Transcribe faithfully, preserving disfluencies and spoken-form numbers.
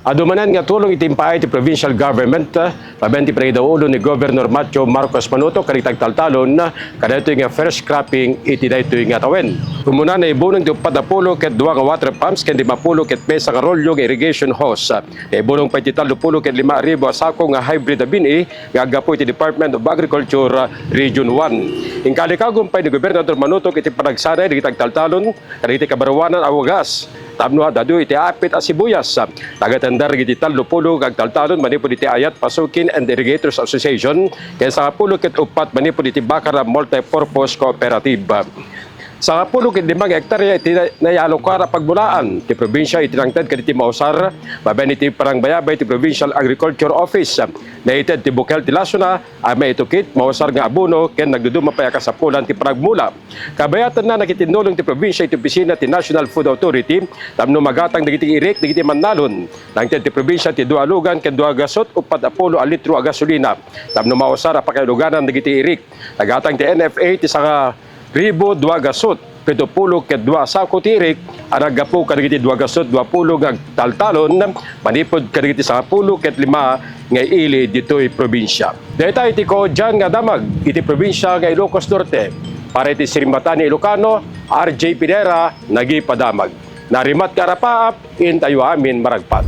Adu manen nga tulong iti impaay ti provincial government, ah, mabaen ti panangidaulo ni Governor Matthew Marcos Manuto kadagiti agtaltalon, ah, kadaytoy nga first cropping iti daytoy nga tawen. Umuna, naibunong ti uppat a pulo ket dua nga water pumps ken lima pulo ket maysa nga rolyo nga irrigation hose. Naibunong pay ti tallo pulo ket lima ribu a sako nga hybrid a bin-i nga aggapu iti Department of Agriculture, ah, Region one. Inkalikagom pay ni Gobernador Manutok iti panagsanay dagiti agtaltalon kadagiti kabaruanan a wagas tapno ad-adu iti apit a sibuyas. Nagatender dagiti tallo pulo nga agtaltalon manipud iti Ayat Pasukin and Irrigators Association ken sangapulo ket uppat manipud iti Bacara Multipurpose Cooperative. Sangapulo ket lima nga hektarya iti na-, naialokar a pagmulaan ti probinsia iti nangted kadagiti mausar mabaen iti panangbayabay ti Provincial Agriculture Office. Naited ti bukel ti lasona a maitukit, mausar nga abono ken nagduduma pay a kasapulan ti panagmula. Kabayatanna, nakitinnulong ti probinsia iti opisina ti National Food Authority tapno magatang dagiti irik dagiti mannalon. Nangted ti probinsia ti dua a lugan ken dua gasut uppat a pulo a litro a gasolina tapno mausar a pakailuganan dagiti irik. Nagatang ti N F A ti sanga ribu dua gasut pito pulo ket dua a sako ti irik a naggapu kadagiti dua gasut dua pulo nga agtaltalon manipud kadagiti sangapulo ket lima nga ili ditoy probinsia. Dayta iti Kohojian nga damag iti probinsia nga Ilocos Norte. Para iti Sirimatan nga Ilocano, R J Pinera, nagipadamag. Narimat nga Arapaap, intayo amin maragpat.